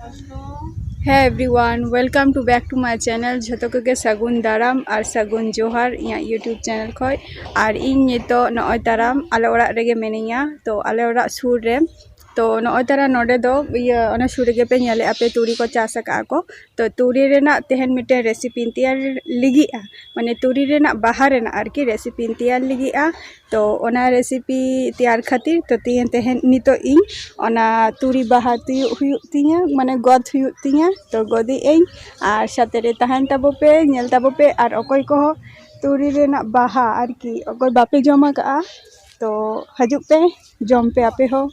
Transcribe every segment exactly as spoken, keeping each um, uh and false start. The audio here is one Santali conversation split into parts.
Hey everyone, welcome to back to my channel. ᱡᱷᱚᱛᱚ ᱠᱚᱜᱮ ᱥᱟᱹᱜᱩᱱ ᱫᱟᱨᱟᱢ ᱟᱨ ᱥᱟᱹᱜᱩᱱ ᱡᱚᱦᱟᱨ ᱤᱧᱟᱹᱜ YouTube channel ᱠᱷᱚᱡ᱾ ᱟᱨ ᱤᱧ ᱱᱤᱛᱚᱜ ᱱᱚᱜᱼᱚᱭ ᱛᱟᱨᱟᱢ ᱟᱞᱮ ᱚᱲᱟᱜ ᱨᱮᱜᱮ ᱢᱤᱱᱟᱹᱧᱟ, ᱛᱚ ᱟᱞᱮ ᱚᱲᱟᱜ ᱥᱩᱨ ᱨᱮ᱾ ᱛᱚ ᱱᱚᱜᱼᱚᱭ ᱛᱟᱨᱟ ᱱᱚᱰᱮ ᱫᱚ ᱤᱭᱟᱹ ᱚᱱᱟ ᱥᱩᱨ ᱨᱮᱜᱮ ᱯᱮ ᱧᱮᱞᱮᱫᱼᱟ ᱯᱮ ᱛᱩᱲᱤ ᱠᱚ ᱪᱟᱥ ᱟᱠᱟᱫᱼᱟ ᱠᱚ᱾ ᱛᱚ ᱛᱩᱲᱤ ᱨᱮᱱᱟᱜ ᱛᱮᱦᱮᱧ ᱢᱤᱫᱴᱮᱱ recipe ᱤᱧ ᱛᱮᱭᱟᱨ ᱞᱟᱹᱜᱤᱫᱼᱟ, ᱢᱟᱱᱮ ᱛᱩᱲᱤ ᱨᱮᱱᱟᱜ ᱵᱟᱦᱟ ᱨᱮᱱᱟᱜ ᱟᱨᱠᱤ recipe ᱤᱧ ᱛᱮᱭᱟᱨ ᱞᱟᱹᱜᱤᱫᱼᱟ᱾ ᱛᱚ ᱚᱱᱟ recipe ᱛᱮᱭᱟᱨ ᱠᱷᱟᱹᱛᱤᱨ ᱛᱚ ᱛᱮᱦᱮᱧ, ᱛᱮᱦᱮᱧ ᱱᱤᱛᱚᱜ ᱤᱧ ᱚᱱᱟ ᱛᱩᱲᱤ ᱵᱟᱦᱟ ᱛᱤᱭᱳᱜ ᱦᱩᱭᱩᱜ ᱛᱤᱧᱟᱹ, ᱢᱟᱱᱮ ᱜᱚᱫ ᱦᱩᱭᱩᱜ ᱛᱤᱧᱟᱹ᱾ ᱛᱚ ᱜᱚᱫᱮᱜ ᱟᱹᱧ, ᱟᱨ ᱥᱟᱛᱮ ᱨᱮ ᱛᱟᱦᱮᱱ ᱛᱟᱵᱚ ᱯᱮ, ᱧᱮᱞ ᱛᱟᱵᱚ ᱯᱮ᱾ ᱟᱨ ᱚᱠᱚᱭ ᱠᱚᱦᱚᱸ ᱛᱩᱲᱤ ᱨᱮᱱᱟᱜ ᱵᱟᱦᱟ ᱟᱨᱠᱤ ᱚᱠᱚᱭ ᱵᱟᱯᱮ ᱡᱚᱢ ᱟᱠᱟᱫᱼᱟ, ᱛᱚ ᱦᱤᱡᱩᱜ ᱯᱮ, ᱡᱚᱢ ᱯᱮ ᱟᱯᱮ ᱦᱚᱸ᱾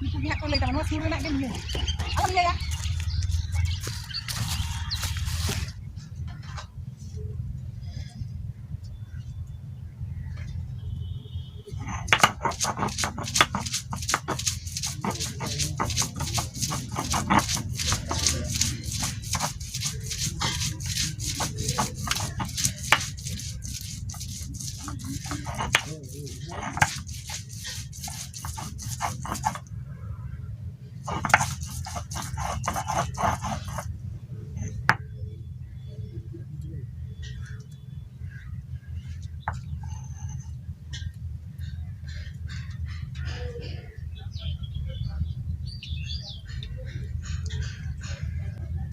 ᱩᱱᱠᱩ ᱜᱮ ᱦᱟᱸᱜ ᱠᱚ ᱞᱟᱹᱭ ᱛᱟᱵᱚᱱᱟ, ᱱᱚᱣᱟ ᱥᱩᱨ ᱨᱮᱱᱟᱜ ᱜᱮ ᱱᱤᱭᱟᱹ᱾ ᱟᱞᱚᱢ ᱞᱟᱹᱭᱟ᱾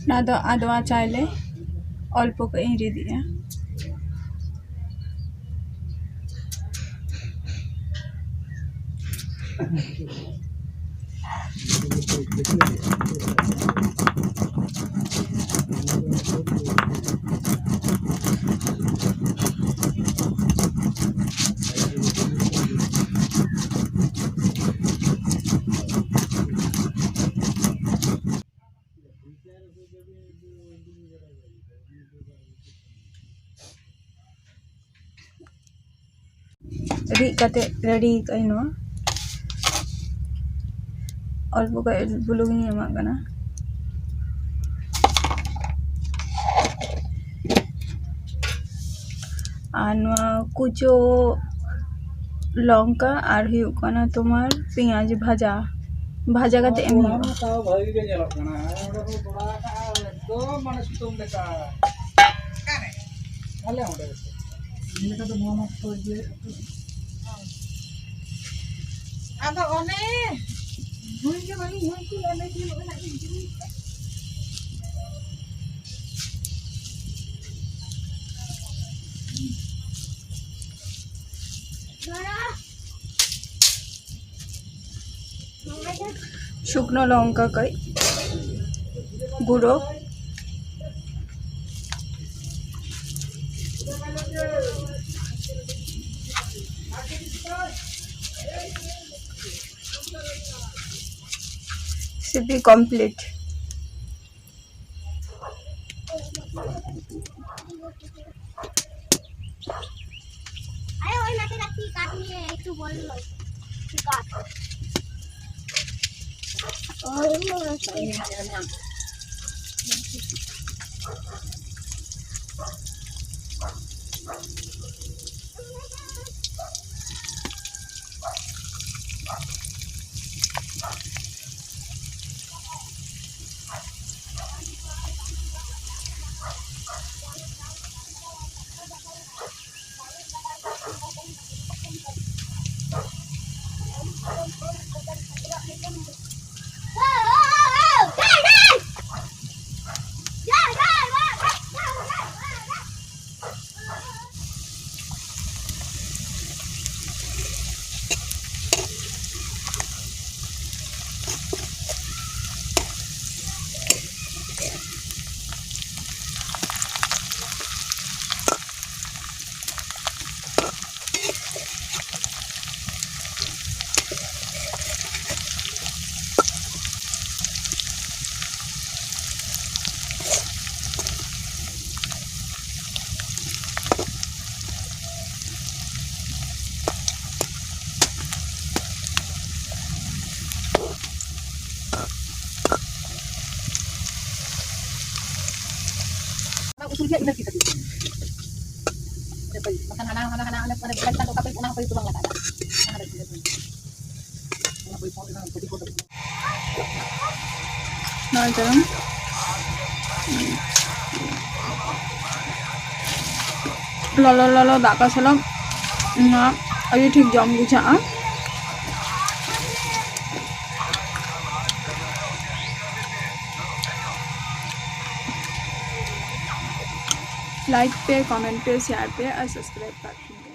ᱚᱱᱟ ᱫᱚ ᱟᱫᱣᱟ ᱪᱟᱣᱞᱮ ᱚᱞᱯᱚ ᱠᱟᱜ ᱤᱧ ᱨᱤᱫᱮᱜᱼᱟ᱾ ᱨᱤᱫ ᱠᱟᱛᱮ ᱨᱮᱰᱤ ᱠᱟᱜ ᱟᱹᱧ ᱱᱚᱣᱟ᱾ ᱚᱞᱯᱚ ᱠᱟᱡ ᱵᱩᱞᱩᱝ ᱤᱧ ᱮᱢᱟᱜ ᱠᱟᱱᱟ᱾ ᱟᱨ ᱱᱚᱣᱟ ᱠᱩᱪᱚ ᱞᱚᱝᱠᱟ ᱟᱨ ᱦᱩᱭᱩᱜ ᱠᱟᱱᱟ ᱛᱳᱢᱟᱨ ᱯᱮᱸᱭᱟᱡᱽ ᱵᱷᱟᱡᱟ, ᱵᱷᱟᱡᱟ ᱠᱟᱛᱮ ᱮᱢ ᱦᱩᱭᱩᱜᱼᱟ᱾ ᱛᱟᱣ ᱵᱷᱟᱜᱤ ᱜᱮ ᱧᱮᱞᱚᱜ ᱠᱟᱱᱟ, ᱚᱸᱰᱮ ᱠᱚ ᱵᱚᱲᱟ ᱠᱟᱜᱼᱟ ᱮᱠᱫᱚᱢ ᱢᱟᱱᱮ ᱥᱩᱛᱟᱹᱢ ᱞᱮᱠᱟ᱾ ᱚᱠᱟᱨᱮ? ᱟᱞᱮ ᱚᱸᱰᱮ ᱜᱮ᱾ ᱤᱱᱟᱹ ᱠᱟᱛᱮ ᱱᱚᱣᱟ ᱢᱟ ᱛᱚ ᱤᱭᱟᱹ ᱟᱫᱚ ᱚᱱᱮ ᱦᱩᱭ ᱜᱮ ᱵᱟᱹᱞᱤᱧ ᱦᱩᱭ ᱠᱮᱫ, ᱚᱱᱮ ᱡᱮ ᱱᱚᱜᱼᱚᱭ ᱱᱟᱜ ᱞᱤᱧ ᱡᱩᱞ ᱠᱮᱫ᱾ ᱥᱩᱠᱱᱳ ᱞᱚᱝᱠᱟ ᱠᱟᱹᱡ ᱜᱩᱸᱰᱟᱹ᱾ ᱥᱤᱯᱤ complete. ये एक तो बोल लो। काट। और ये ᱚᱱᱟ ᱩᱥᱩᱞ ᱜᱮ ᱤᱱᱟᱹ ᱜᱮ ᱠᱟᱹᱴᱤᱡ᱾ ᱵᱟᱠᱷᱟᱱ ᱦᱟᱱᱟ, ᱦᱟᱱᱟ, ᱦᱟᱱᱟ, ᱚᱱᱟ ᱯᱚᱨᱮ ᱵᱮᱲᱟ ᱪᱮᱛᱟᱱ ᱨᱮ ᱚᱠᱟ ᱯᱟᱹᱭᱤᱯ, ᱚᱱᱟ ᱦᱚᱸ ᱯᱟᱹᱭᱤᱯ ᱫᱚ ᱵᱟᱝ ᱞᱟᱜᱟᱜᱼᱟ᱾ ᱚᱱᱟ ᱯᱟᱹᱭᱤᱯ ᱦᱚᱸ ᱚᱱᱟ ᱯᱟᱹᱭᱤᱯ ᱦᱚᱸ ᱱᱚᱜᱼᱚᱭ ᱛᱟᱭᱚᱢ ᱞᱚᱞᱚ ᱞᱚᱞᱚ ᱫᱟᱠᱟ ᱥᱟᱞᱟᱜ ᱱᱚᱣᱟ ᱟᱹᱰᱤ ᱴᱷᱤᱠ ᱡᱚᱢ ᱵᱩᱡᱷᱟᱹᱜᱼᱟ᱾ like ᱯᱮ, comment ᱯᱮ, share ᱯᱮ ᱟᱨ subscribe ᱠᱟᱜ ᱯᱮ᱾